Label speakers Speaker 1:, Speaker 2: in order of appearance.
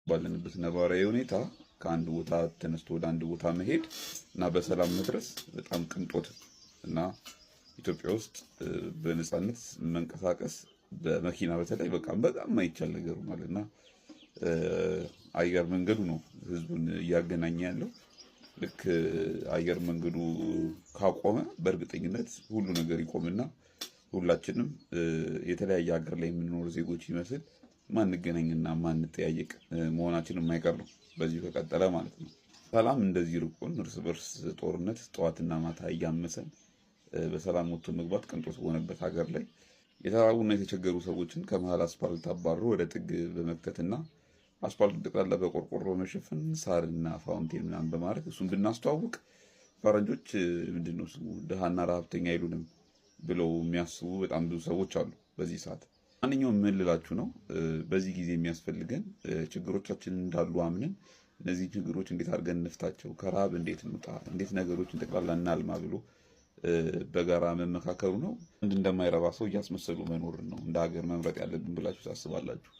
Speaker 1: ባለንበት ነባራዊ ሁኔታ ከአንድ ቦታ ተነስቶ ወደ አንድ ቦታ መሄድ እና በሰላም መድረስ በጣም ቅንጦት እና ኢትዮጵያ ውስጥ በነፃነት መንቀሳቀስ በመኪና በተለይ በቃ በጣም የማይቻል ነገር ሆኗል። እና አየር መንገዱ ነው ህዝቡን እያገናኘ ያለው። ልክ አየር መንገዱ ካቆመ በእርግጠኝነት ሁሉ ነገር ይቆምና ሁላችንም የተለያየ ሀገር ላይ የምንኖር ዜጎች ይመስል ማንገናኝና ማንጠያየቅ መሆናችን የማይቀር ነው፣ በዚሁ ከቀጠለ ማለት ነው። ሰላም እንደዚህ ርቆን እርስ በርስ ጦርነት ጠዋትና ማታ እያመሰን በሰላም ወጥቶ መግባት ቅንጦት በሆነበት ሀገር ላይ የተራቡና የተቸገሩ ሰዎችን ከመሀል አስፓልት አባሮ ወደ ጥግ በመክተትና አስፓልቱ ጠቅላላ በቆርቆሮ በመሸፈን ሳርና fountain ምናምን በማድረግ እሱን ብናስተዋውቅ ፈረንጆች ምንድን ነው ስሙ ድሃና ረሀብተኛ አይሉንም ብለው የሚያስቡ በጣም ብዙ ሰዎች አሉ በዚህ ሰዓት። ማንኛውም ምን ልላችሁ ነው፣ በዚህ ጊዜ የሚያስፈልገን ችግሮቻችን እንዳሉ አምነን እነዚህ ችግሮች እንዴት አድርገን እንፍታቸው፣ ከረሃብ እንዴት እንውጣ፣ እንዴት ነገሮችን ጠቅላላ እናልማ ብሎ በጋራ መመካከሩ ነው። አንድ እንደማይረባ ሰው እያስመሰሉ መኖርን ነው እንደ ሀገር መምረጥ ያለብን ብላችሁ ታስባላችሁ?